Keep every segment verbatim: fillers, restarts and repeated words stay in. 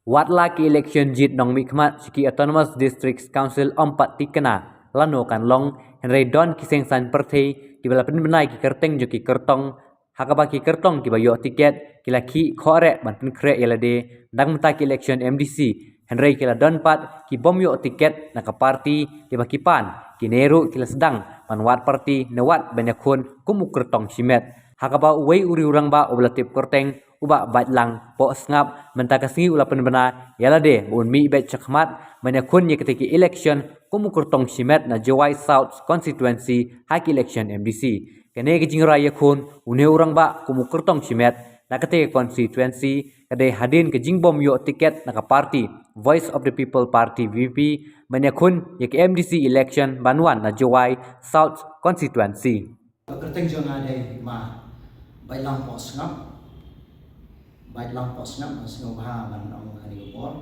Wat la ki election jied nongmihkhmat sha ki Autonomous Districts Council ym pat thikna lano kan long, hynrei don ki seng saiñ pyrthei kiba la pynbna ïa ki kyrteng jong ki kyrtong, ha kaba ki kyrtong kiba ïoh tiket ki la khih khohreh ban pynkhreh ïa lade dang mynta ki election M D C, hynrei ki la don pat ki bym ïoh tiket na ka party kiba ki pan, kine ruh ki la sdang ban wad party ne wad ban ïakhun kum u kyrtong shimet. Ha kaba uwei u riew rangbah uba la tip kyrteng u Bah Baitlang Pohsngap mynta ka sngi u la pynbna ïa lade ba un mih beit shakhmat ban ïakhun ïa katei ka election kum u kyrtong shimet na Jowai South Constituency ha ka election M D C. Kane ka jingrai ïakhun une u rangbah kum u kyrtong shimet na katei ka constituency ka dei hadien ka jingbym ïoh tiket na ka party Voice of the People Party, V P P, ban ïakhun ïa ka M D C election ban wan na Jowai South Constituency. Ka kyrteng jong nga dei Ma Baitlang Pohsngap. Baitlang Pohsngap, nga sngewbha ban ong ha kane ka por,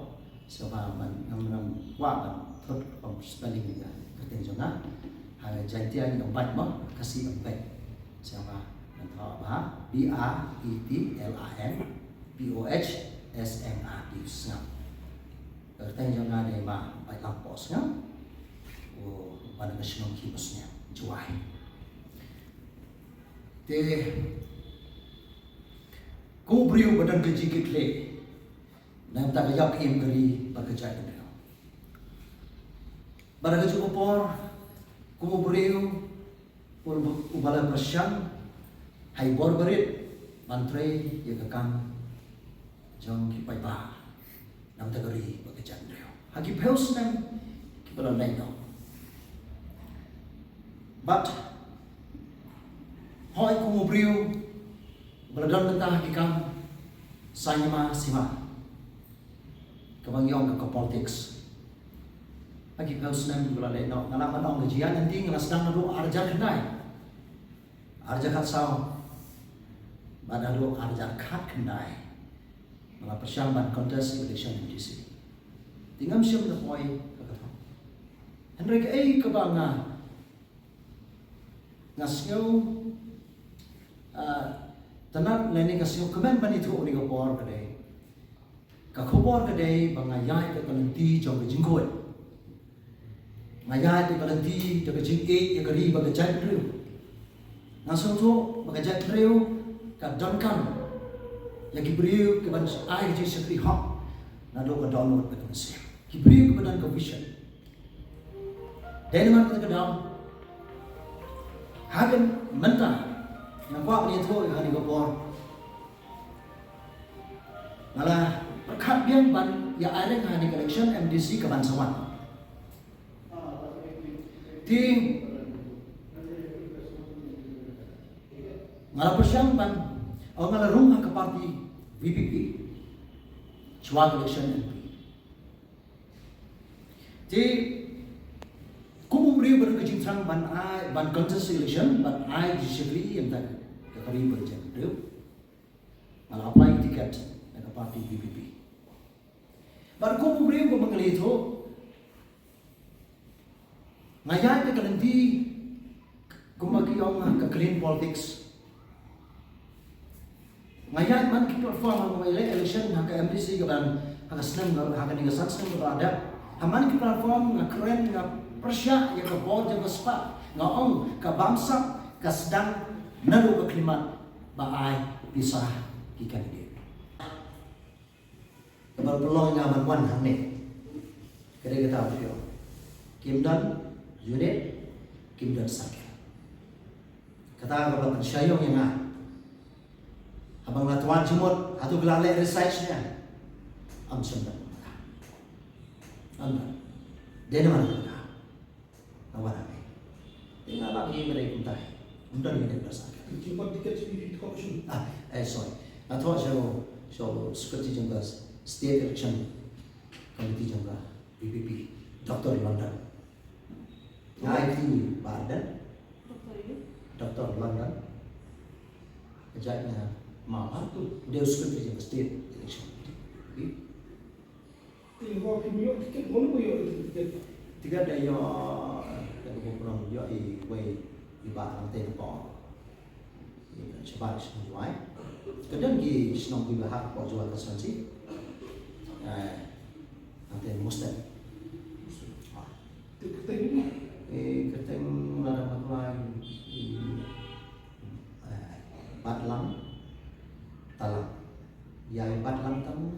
sngewbha ban, ngam, ngam kwah ban thut kum spelling ïa ka kyrteng jong nga. Ha Jaintia ngi ong Bait mo, Khasi ong Bait. Sngewbha ban thoh bha, B A I T L A N P O H S N A P, Sngap. Ka kyrteng jong nga dei Ma Baitlang Pohsngap, uba na ka shnong Khimusniang, Jowai. Te kum u briew ba don ka jingkitkhlieh na ka bynta ka ïap ka im ka ri bad ka jaitbynriew. Bad ha kajuh ka por, kum u briew uba la pyrshang ha i bor barit ban trei ïa ka kam jong ki paidbah na ka bynta ka ri bad ka jaitbynriew ha ki phew snem kiba la leit noh. Bad hooid, kum u briew ba la don bynta ha ki kam saiñ hima sima, kaba ngi ong ka politics, ha ki phew snem kiba la leit noh, nga lah ban ong ka jingïaid lynti nga la sdang naduh ar hajar khyndai, ar hajar khatsaw, bad naduh ar hajar khatkhyndai nga la pyrshang ban contest election M D C. Te ngam shym la poi ha ka thong. Hynrei kaei kaba nga, nga sngew, ah, tynnad lane nga sngewkmen ban ïathuh ha kane ka por ka dei, ka khubor ka dei ba nga ïaid da ka lynti jong ka jingkhuid. Nga ïaid da ka lynti jong ka jingïeit ïa ka ri bad ka jaitbynriew. Nga sngewthuh ba ka jaitbynriew ka donkam ïa ki briew kiban ai ka jingshakri hok naduh ka dohnud bad ka mynsiem, ki briew kiba don ka vision. Dei namar kata ka daw, haduh mynta nga kwah ban ïathuh ha kane ka por, nga la pyrkhat biang ban ïa ïeng ha kane ka election M D C kaban sa wan. Te nga la pyrshang ban, oh, nga la rung ha ka party V P P shuwa ka election M P. Te kum u briew ba don ka jingthrang ban ai, ban contest election, ban ai jingshakri ïa ka ri bad ka jaitbynriew, nga la apply ticket na ka party V P P. Bad kum u briew ba nga la ïathuh, nga ïaid da ka lynti kumba ki ong ka clean politics. Nga ïaid man ki platform ha ka election, ha ka M D C kaban, ha ka snem, ha kane ka san snem kaba la dep. Ha man ki platform nga kren, nga pyrshah ïa ka bor jong ka spah, nga ong ka bamsap ka sdang naduh ka khyllipmat ba ai pisa ki candidate. Kaba pynlong ïa nga ban wan hangne ka dei kata ba phi ong, kim don unit, kim don circle. Kata kaba pynshai ïa nga. Haba nga la twan jingmut, hato ki la leh research ne em? Ym shym don. Ym don. Dei namar kata. Nga wan hangne. Te nga lah ïa ka dei kumta. Ym don ïa ka dei ba sa. Jingpot tiket jong V P P corporation. Ah, eh, sorry. Nga thoh sha u, sha u secretary jong ka State Election Committee jong ka V P P, Doctor London. Nga ai kti Bah Ardent. Doctor London. Ka jait nga ma ba tu. Dei u secretary jong ka State Election Committee. Tiket da ïoh, da ka burom ïoh i wei i Bah Ramtei Kynpor. I shabar shnong Jowai. Ka don ki shnong kiba ha ka por Jowai constituency. Eh, ante Muslim. Ah. Te kyrteng? Eh, kyrteng lada maklai, eh, Batlang Talang. Ïa Batlang Talang.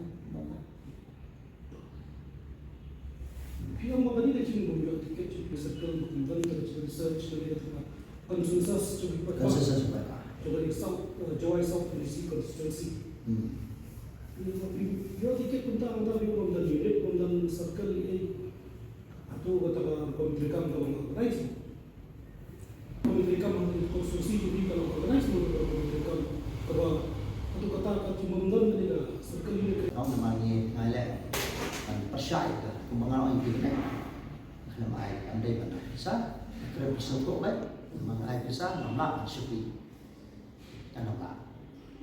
Phi ong ba kane ka jingbym ïoh tiket jong ka circle, ba kum don ka research, kane ka consensus jong ki paidbah. Consensus jong ki paidbah. Jong ka South, eh, Jowai South N D C constituency. Hmm. Ïoh tiket kumta, kumta, ïoh bym don unit, bym don circle, eh. Hato kata ka committee kam ka long organize? Committee kam ha constituency jong ngi ka long organize mo, ka committee kam kaba, hato kata ka jingbym don kane ka circle unit? Ong namar ngi ngai leh ban pyrshah ïa ka, kumba nga ong ïa phi kane. Khlem ai, ym dei ban ai pisa, khlem pisa ko bai, namar ai pisa ngam lah ban shuki. Kan namar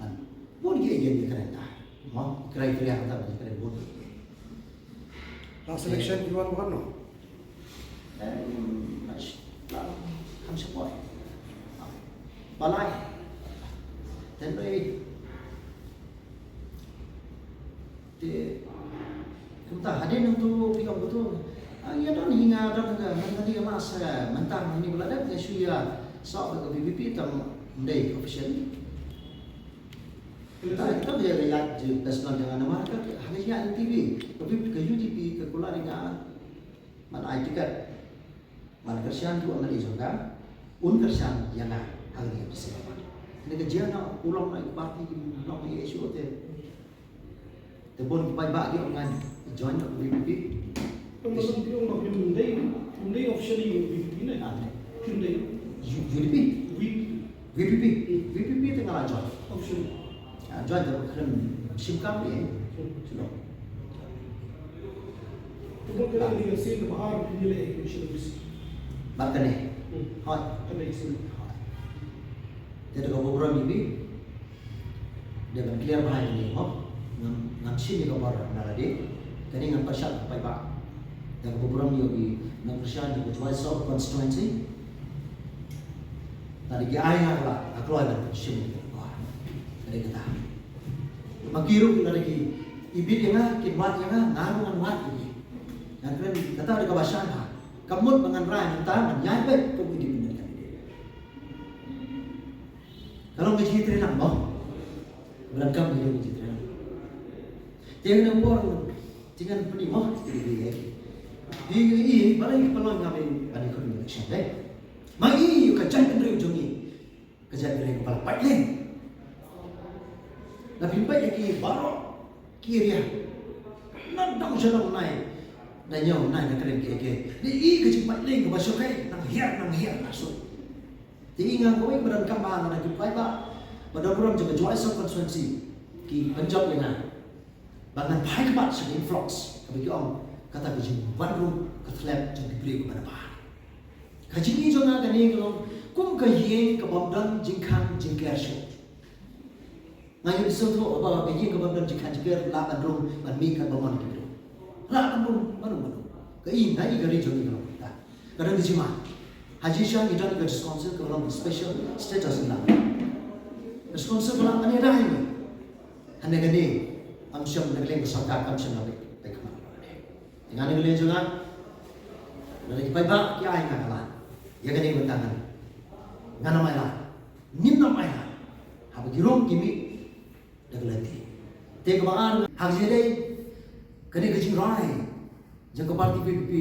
ban bun ki agent ki kren ta. Mo, criteria kata ban kren bun ki. Last election ki wan bukan no? Eh, mas, la, kan support. Balai. Then they Te kumta hadien nangtu phi ong tu, ah, ïa don hi nga don ka, nga dei ka mas, eh, mynta hangne ba la dep nga shu ïa snoh bad ka V P P tang ym dei officially. Kumta kita ba ïa ïa ji personal jong nga namar ka ha ka jingïa N T V ka V P ka U D P ka kular ïa nga ban ai tiket. Ban kyrshan tu M L A jong ka, un kyrshan ïa nga ha kane ka December. Kane ka jia na u long na i party ki long na i issue te. Te bun ki paidbah ki ong ngan join na V P P. Pynmynta ki ong ba kim dei, kim dei officially V P P ne? Ah, ne. Kim dei. U-, U D P? V P P. V P P. Hmm. V P P te nga la join. Officially. Ah, join te khlem shim kam ïa. Hmm. Silo. Te bad kane ka dei ka sien kaba ar phi leh election office. Bad kane. Hmm. Hooid. Kane ka sien. Hooid. Te da kaba burom ïa phi. Da ban clear bha ïa kane mo. Ngam, ngam shim ïa ka bor na lade. Kane ngan pyrshah ka paidbah. Da kaba burom ïa phi ngan pyrshah ïa ka Jowai South constituency. Lada ki ai nga ka la, nga kloi ban shim ïa ka bor. Ka dei kata. Ma ki ruh lada ki ibit ïa nga, kin wad ïa nga, nga ruh ngan wad ïa ki. Ngan kren kata da kaba shai bha. Ka mut ba ngan rai mynta ngan ïaid beit kum independent candidate. Ka long ka jingïatreilang mo. Ka donkam ka jingïatreilang. Te ngan por te ngan pyni mo. Te ngan pyni. Te ngan i balei ka long nga ban ban ïa ka election dei. Ma i ka jaitbynriew jong ngi. Ka jaitbynriew ba la pait lem. La pynpait ïa ki baroh ki area. Na dang sha dang nai. Na ñiew nai na kren ki ki. Ni i ka jingpait lem kaba shongkai nang hiar nang hiar na sut. Te i nga kawei ba donkam ba nga da ki paidbah ba don burom jong ka Jowai South constituency ki pynjop ïa nga. Ba ngan phai kbat sha ka influx kaba ki ong kata ka jingwan ruh ka thlep jong ki briew kaba na bar. Ka jingim jong nga kane ka long kum ka ïing kaba ym don jingkhang jingker shuh. Nga ïohi sngewthuh ba ka ïing kaba ym don jingkhang jingker lah ban rung ban mih katba mon ki briew. Lah ban rung ban rung ban rung. Ka ïing nga ïohi ka ri jong ngi ka long kata. Ka don ka jingma. Ha jingshisha ngi don ka district council kaba long special status ngi la. District council ba lah ban ïada ïa ngi. Hynrei kane, ym shym na ka liang ka sorkar, ym shym na ka liang ka sorkar. Te nga na ka liang jong nga, lada ki paidbah ki ai nga ka lad, ïa kane ka bynta ngan, ngan ym ailad, ngin ym ailad. Haba ki rung ki mih da ka lynti. Te kaba ar, ha ka jingïadei kane ka jingrai jong ka party V P P,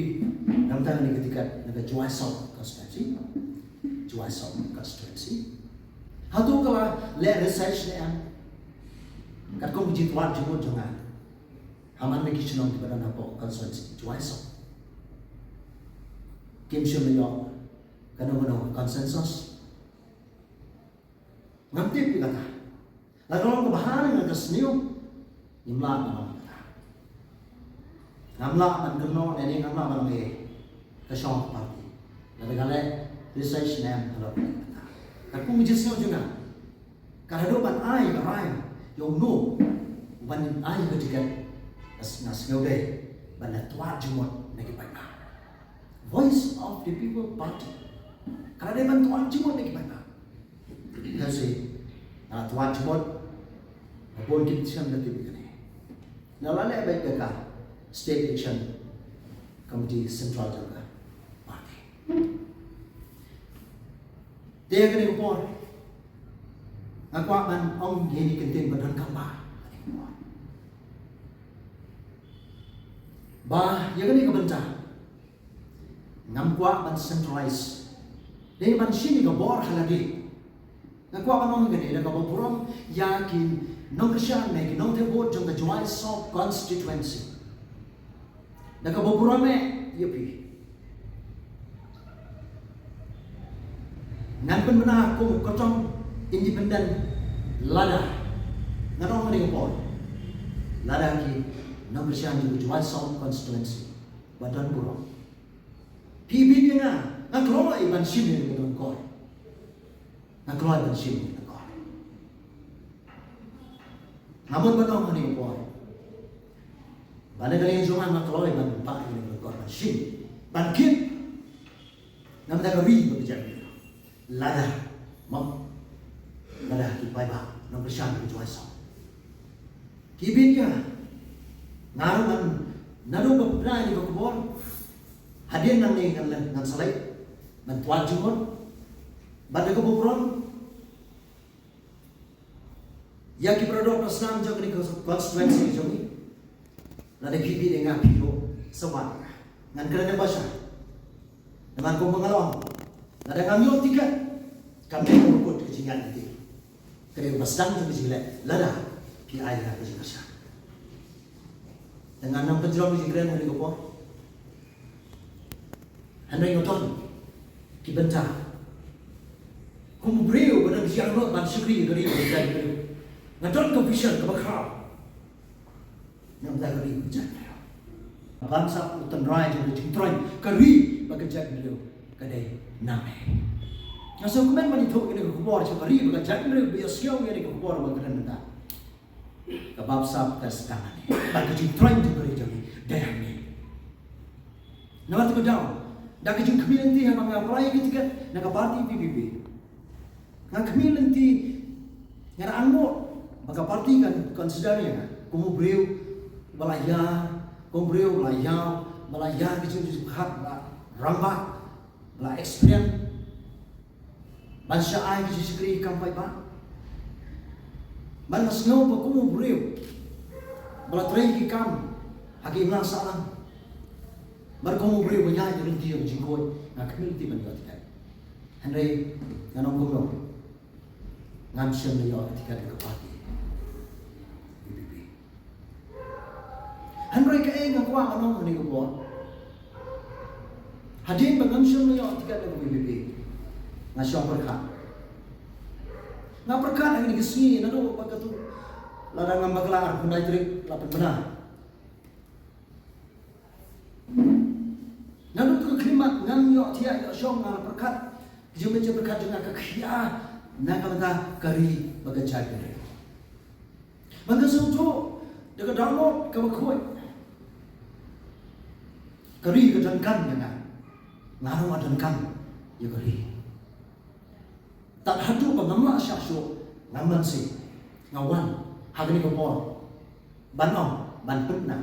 na ka bynta kane ka tiket na ka Jowai South constituency. Jowai South constituency. Hato ka la leh research ne em? Katkum ka jingtwad jingmut jong nga ha man la ki shnong kiba don hapoh constituency Jowai South, kim shym la ïoh kano kano consensus. Ngam tip ïa kata. La ka long kaba bha ne nga ka sniew. Ngim lah ban ong ïa kata. Ngam lah ban kynnoh ne ngam lah ban ong ïa ka shong ka party. Lada ka leh research ne em ka long kata. Katkum ka jingsngew jong nga. Ka la dei ban ai ka rai ïa uno uban ai ka tiket. Nga s-, nga sngew dei ban da twad jingmut na ki paidbah. Voice of the People Party. Ka la dei ban twad jingmut na ki paidbah. Nga sngew, nga la twad jingmut. Ba bun ki shem da tip ïa kane. Na la leh beit da ka State Election Committee Central jong ka party. Te ha kane ka por nga kwah ban ong ïa kine ki kyntien ba donkam bha. Ba ïa kane ka bynta ngam kwah ban centralize. Dei ban shim ïa ka bor ha lade. Nga kwah ban ong kane da kaba burom ïa ki nongkyrshan ne ki nongthep vote jong ka Jowai South Constituency. Da kaba burom eh ïa phi. Ngan pynbna kum u kyrtong independent lada, ngan ong ha kane ka por, lada ki nongkyrshan jong ka Jowai South Constituency ba don burom. Phi bit ïa nga, nga kloi ban shim ïa ka donkor. Nga kloi ban shim ïa ka donkor. Nga mut ban ong ha kane ka por ba na ka liang jong nga nga kloi ban pah ïa ka donkor, ban shim, ban kit. Namar ka ri ba ka jaitbynriew. Lada, mo, lada ki paidbah nongkyrshan ka Jowai South ki bit ïa nga, ruh ngan, naduh ba pynbna ïa ka khubor, hadien nangne ngan leh, ngan sa leit ban pynjynjar, bad da kaba burom ïa ki para doh para snam jong kane ka constituency jong ngi. Lada phi bit ïa nga, phi ruh sa wad ïa nga. Ngan kren basha. Namar kumba nga la ong, lada ngam ïoh tiket, kam dei kaba kut ka jingïaid lynti. Ka dei kaba sdang jong ka jingleh lada phi ai ïa nga ka jingkyrshan. Te ngan nang pynjrong ka jingkren ha kane ka por. Hynrei nga don ki bynta kum u briew ba dang ïaid noh ban shakri ïa ka ri bad ka jaitbynriew. Nga don ka vision kaba khraw na ka bynta ka ri bad ka jaitbynriew. Ban sah u tynrai jong ka jingtroiñ ka ri bad ka jaitbynriew ka dei na me. Nga sngewkmen ban ïathuh ïa kane ka khubor sha ka ri bad ka jaitbynriew, ba ïohsngew ïa kane ka khubor ba nga kren mynta. Ka baptisap ka sdang hangne bad ka jingtroiñ jong ka ri jong ngi dei hangne. Namar kata ka daw, da ka jingkhmih lynti haba nga apply ïa ka tiket na ka party V P P, nga khmih lynti, nga da angnud ba ka party kan consider ïa nga kum u briew ba la ïa, kum u briew ba la ïa, ba la ïa ka jingpyrkhat, ba la rangbah, ba la experience ban shah ai ka jingshakri kam paidbah. Bad nga sngew ba kum u briew ba la trei ki kam ha ki imlang sahlang, bad kum u briew ba ïaid lynti ha ka jingkhuid, nga khmih lynti ban ïoh tiket. Hynrei ngan ong kumno, ngam shym la ïoh tiket na ka party V P P. Hynrei kaei nga kwah ban ong ha kane ka por, hadien ba ngam shym la ïoh tiket na ka V P P, nga shong pyrkhat. Nga pyrkhat ha kine ki sngi naduh ba katto, lada ngam bakla arphew khyndai tarik la pynbna. Naduh katto ka khyllipmat ngam ïoh thiah ïoh shong, nga la pyrkhat, jingmut jingpyrkhat jong nga ka khia na ka bynta ka ri bad ka jaitbynriew. Ba nga sngewthuh da ka download kaba khuid, ka ri ka donkam ïa nga, nga ruh nga donkam ïa ka ri. Tad haduh ba ngam lah shah shuh, ngam banse, nga wan ha kane ka por ban ong, ban pynbna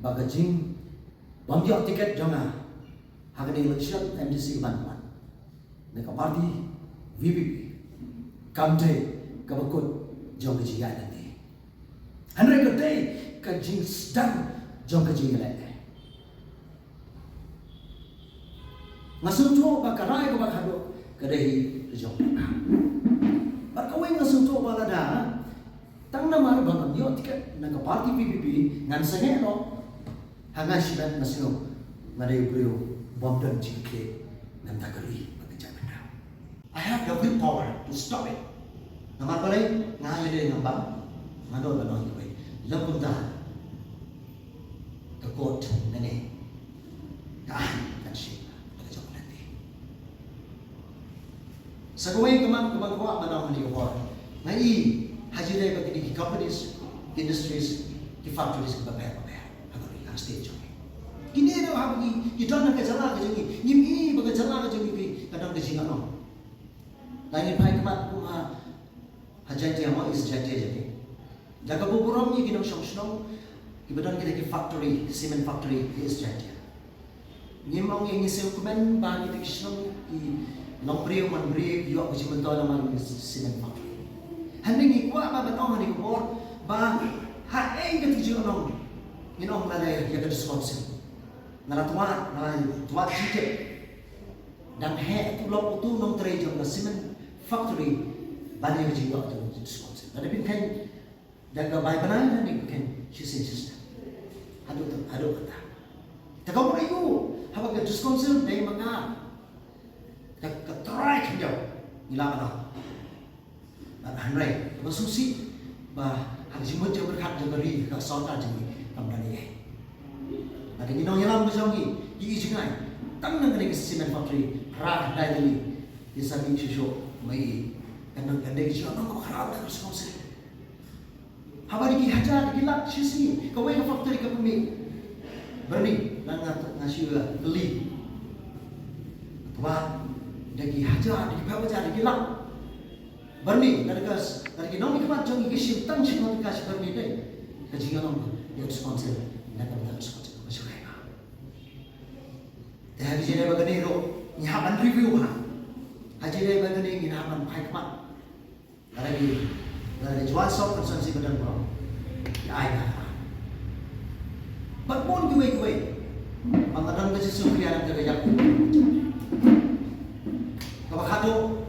ba ka jingbym ïoh tiket jong nga ha kane ka election M D C ban wan na ka party V P P kam dei kaba kut jong ka jingïaid lynti. Hynrei ka dei ka jingsdang jong ka jingïaleh. Nga sngewthuh ba ka rai kaba khatduh ka dei hi ka jong phi. Bad kawei nga sngewthuh ba lada tang namar ba ngam ïoh tiket na ka party V P P ngan sangeh noh, ha nga shimet nga sngew nga dei u briew bym don jingkit na ka bynta ka ri bad ka jaitbynriew. I have the willpower to stop it. Namar balei? Nga ïadei ngam bam, nga don ban ong ïa kawei. Lym kumta ka kot nangne ka aiñ kan shim la ka jong ka lynti. Sa kawei ka mon kaba kwah ban ong ha kane ka por. Nga i ha jingdei ba kine ki companies, ki industries, ki factories kiba pher ba pher ha ka ri, ha ka state jong ngi. Kine ruh haba ki, ki don ha ka jylla ka jong ngi, ngim i ba ka jylla ka jong ngi ka don ka jingïalang. Lada ngin phai khmat kum ha, ha Jaintia, mo, East Jaintia jong ngi, Da kaba burom ïa ki nongshong shnong kiba don kita ki factory, cement factory ha East Jaintia. Ngim ong ïa ngi sngewkmen ba kita ki shnong ki nongbriew manbriew ïoh ka jingmyntoi namar ki cement factory. Hynrei ngi kwah ba ban ong ha kane ka por ba ha ïing ka jingïalang ngin ong lada ïa ka District Council. Nga la twad, nga la twad jingtip. Dang heh utu u lok utu u nongtrei jong ka cement factory ban ïa ka jingïoh jong ka District Council. Lada phin kheiñ da ka bai bnai, lada phin kheiñ shisien shisien. Haduh tu, haduh kata. Te ka mut aïu haba ka District Council dei ma ka, ka, ka trai khyndiat ngi la ban ong. Bad hynrei kaba sngewsih ba ha ka jingmut jingpyrkhat jong ka ri, ka sorkar jong ngi kam don ei ei. Bad ngi nongïalam ka jong ngi ki i jngai tang na kane ka cement factory, phra khyndai tylli ki sa mih shuh shuh, ma i ka nang ka dei ka jingïalang kaba khraw na ka District Council. Haba da ki hajar da ki lak shi sngi kawei ka factory ka pynmih. Byrni, la nga, nga shu ïa kylli. Haba da ki hajar, da ki phew hajar, da ki lak. Byrni, lada ka, lada ki nongmihkhmat jong ngi ki shim tang shiphew tyngka shi byrni, dei ka jingïalang ïa u sponsor, na ka bynta u sponsor kaba shu kai ba. Te ha ki jingïadei ba kane ruh ngi hap ban review bha. Ha ki jingïadei ba kane ngi hap ban phai khmat. Lada ki, lada ki Jowai South constituency ba don burom, ki ai ka. Bad bun kiwei kiwei. Ba nga don ka jingsngewkhia na ka ïap. Kaba khadduh,